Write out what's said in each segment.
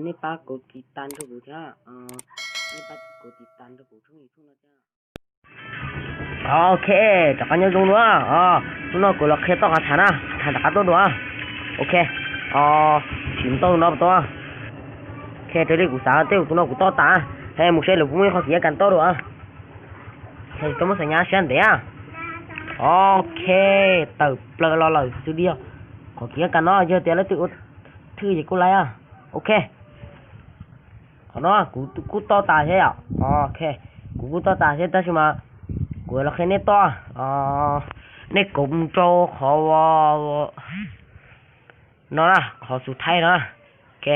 Nhớ bấm đăng ký kênh cho mình nha. Nhớ bấm đăng ký kênh cho mình nha. ໂອເຄ ຈະກັນຍອດລົງເນາະ. ເອີ ນ້ອງ ກູລະເຄຕ້ອງການຖານນະ ຖານຕະກາໂຕໂດອະ. ໂອເຄ ເອີ ຊິມຕ້ອງນອບຕົວ. ໂອເຄ ເທີລິກູສາເຕວ ນ້ອງ ກູຕໍ່ຕາ ໃຫ້ໝູ່ເຊລະຜູ້ມີຂໍ້ເກຍກັນຕໍ່ໂດອະ. ໃຫ້ຕົວມາສັນຍາເຊນເດອະ. ໂອເຄ ເຕີເປີລໍເລີຍ ສະຕູດິໂອ ຂໍເກຍກັນເນາະ. ເຢີເຕລະຕື່ ຖືເຢກູໄລອະ. ໂອເຄ ຂໍເນາະ ກູ ກູຕໍ່ຕາເຊອະ. ໂອເຄ ກູ ກູຕໍ່ຕາເຊ ແຕ່ຊິມາ ກູລະເຄເນຕໍ່. ເນກົມໂຈ ຂໍວ ເນາະ ຂໍສຸດທ້າຍເນາະ. ໂອເຄ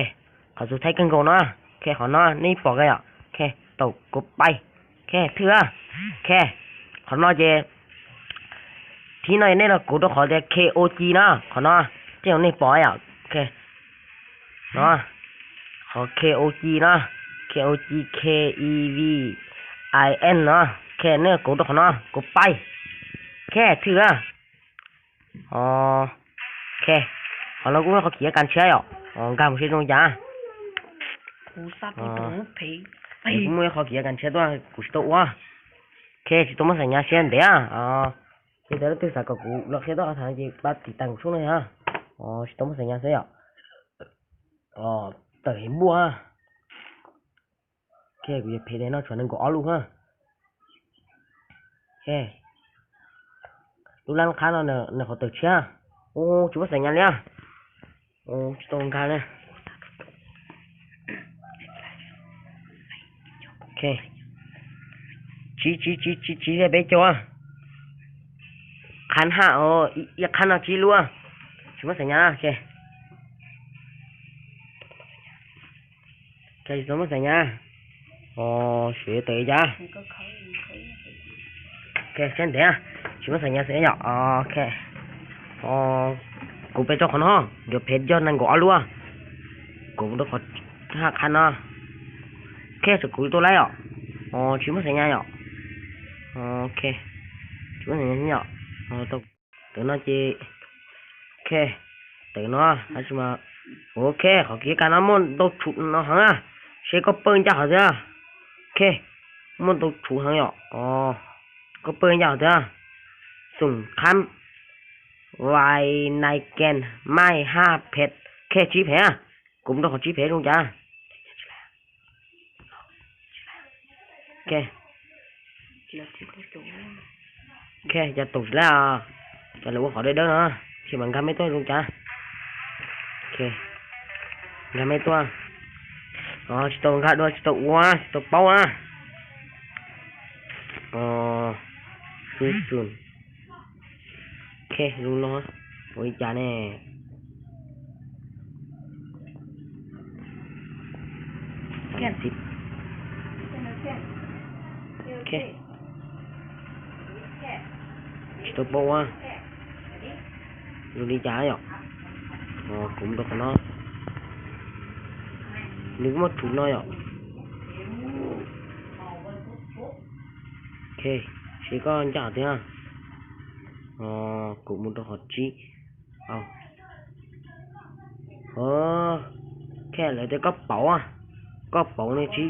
ຂໍສຸດທ້າຍກັນໂກເນາະ. ໂອເຄ ຂໍເນາະ ນີ້ປອກໄດ້ອະ. ໂອເຄ ໂຕກົບໄປ. ໂອເຄ ເຖືອະ. ໂອເຄ ຂໍເນາະເຈ ທີ່ນ້ອຍນີ້ເນາະ ກູຕ້ອງຂໍແຕ່ ເຄໂອຈີ ເນາະ. ຂໍເນາະ ເຈົ້ານີ້ປອກໄດ້ອະ. ໂອເຄ ເນາະ ຂໍເຄໂອຈີເນາະ ເຄໂອຈີ ເຄອີວີໄອເອັນເນາະ. ໂອເຄ ເນີ ກົດເດີ ຂໍເນາະ ກົດໄປ. ໂອເຄ ຖືກແລ້ວ. ອໍ ໂອເຄ ຂໍລອງກູເນາະ ຂໍເກຍກັນເຊຍເນາະ. ອໍ ກຳເຊໂນຈາ ກູຊັບ ອໍ ໂຕເພ ກູເມຂໍເກຍກັນເຊຕົວ ກູຊິໂຕອັວ. ໂອເຄ ຊິໂຕມາສັນຍາເຊນເດອະ. ອໍ ເຮັດແຕ່ລະຕື່ສາກະກູລອກເຮັດຕໍ່ອາຖານຈິປາຕິຕັງຊຸນເນຍ. ອໍ ຊິໂຕມາສັນຍາເຊເນາະ. ອໍ ເຕີເຫັນບົວ. ໂອເຄ ກູຢາກເພແນ່ນອນ ຊວນໜຶ່ງກໍອອກລູກເຮີ. ໂອເຄ ລູກຫຼານຄ້າເນາະ ເນີ ເນີ ຂໍເຕີເຊຍ. ໂອ້ ຊິບໍ່ໃສ່ງານເລີຍ. ໂອ້ ຊິຕ້ອງການເລີຍ. ໂອເຄ ຈີ ຈີ ຈີ ຈີ ຈີ ເບໂຈ ຄັນຫ້າ ໂອ້ ອີ ອີກຄັນໜຶ່ງ ຈີລັວ ຊິບໍ່ໃສ່ງານ. ໂອເຄ ໂອເຄ ຊິມາສັນຍາ. ອໍ ເຊເຕຍາ. ໂອເຄ ເຊັ່ນເດ ຊິມາສັນຍາເສຍຍາ. ໂອເຄ ອໍ ກູເປັນເຈົ້າຂອງຫ້ອງ ດຽວເພັດຍອດນັ້ນກໍເອົາລົວະ ກູຕ້ອງຂໍຫ້າພັນເນາະ. ໂອເຄ ສະກູໂຕໄລອະ. ອໍ ຊິມາສັນຍາເນາະ. ໂອເຄ ຊິມາສັນຍາເນາະ. ອໍ ໂຕ ເຕີເນາະເຈ. ໂອເຄ ເຕີເນາະ ອາຊິມາ. ໂອເຄ ຂໍເກຍກັນເນາະ ໝົດໂຕຊຸເນາະ ຫັ້ນນະ ເຊກໍເປີ້ງຈາກເຮົາເດີ. ໂອເຄ ໝົດໂຕຊຸຫັ້ນເນາະ. ອໍ ກໍເປີ້ງຈາກເຮົາເດີ. ສຸງຄຳ ວາຍ ນາຍແກນ ໄມ້ຫ້າເພັດ. ໂອເຄ ຈີເພັດ ກຸມໂຕຂໍຈີເພັດລົງຈາ. ໂອເຄ ໂອເຄ ຈະຕົກແລ້ວ ຈະເລີຍວ່າຂໍໄດ້ເດີເນາະ. ຊິມັນການໄມ່ຕົວະລຸງຈາ. ໂອເຄ ການໄມ່ຕົວະ. ອໍ ຊິຕົກການດ້ວຍ ຊິຕົກອັວ ຊິຕົກເປົ້າອະ. ອໍ ສູນສູນ. ໂອເຄ ລຸງເນາະ ໂອ້ຍ ຈາແນ່ ແກນສິບ. ໂອເຄ ຊິຕົກເປົ້າອະ ລຸງດີຈາເນາະ. ອໍ ກຸມຕົກເນາະ ນຶກໝົດທຸກໜ້ອຍເນາະ. ໂອເຄ ຊິກໍຈາເຕີ. ອໍ ກຸມຕົກຂໍຈີ ເອົາ ເອີ ແຄ່ເຫຼືອແຕ່ກະເປົາອະ ກະເປົານີ້ຊີ້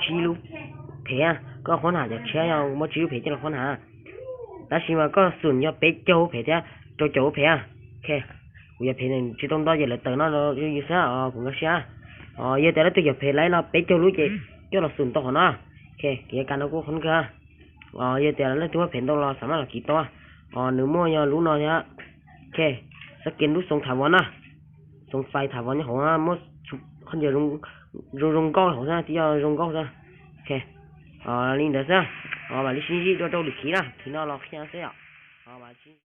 ຊີ້ລູກເພຍ ກໍຄົ້ນຫາຈາກແຊຍອະ ບໍ່ຊີ້ລູກເພຍຈັ່ງລະຄົ້ນຫາ ແຕ່ຊິມາກໍສູນຍອດເປໂຈເພຍ ໂຈໂຈເພຍ. ໂອເຄ ກູຢາກເພນີ້ຊິຕ້ອງດ້ອຍເຢັນແລະເຕີນເນາະ ຢູ່ເຊຍ ອາ ກູກໍເຊຍ ອາ ເຢີແຕ່ລະຕຸວເພໄລເນາະ ເປໂຈລູກເຈ ໂຈລະສູນໂຕເນາະ. ໂອເຄ ກິດຈະການເນາະ ກູຄ້ນເຄືອ ອໍ ເຢີແຕ່ລະເລື່ອງທີ່ວ່າເພິ່ນຕ້ອງລໍສາມາດລອງຄິດຕໍ່ ອໍ ໜຶ່ງໂມງຍາລູກເນາະ ໂອເຄ ສະເກນລູກຊົງຖາວອນນະ ຊົງໄຟຖາວອນຂອງເຮົາໝົດ ຄັນເດີລົງ ລົງ ລົງກ້ອງຂອງຊະ ທີ່ເອົາລົງກ້ອງຊະ ໂອເຄ ອໍ ລິງເດີຊະ ອໍ ບາດລິຊິໂດໂດລິຄີນະ ທີ່ນອນລອເຄຍເຊຍ ອໍ ບາດລິ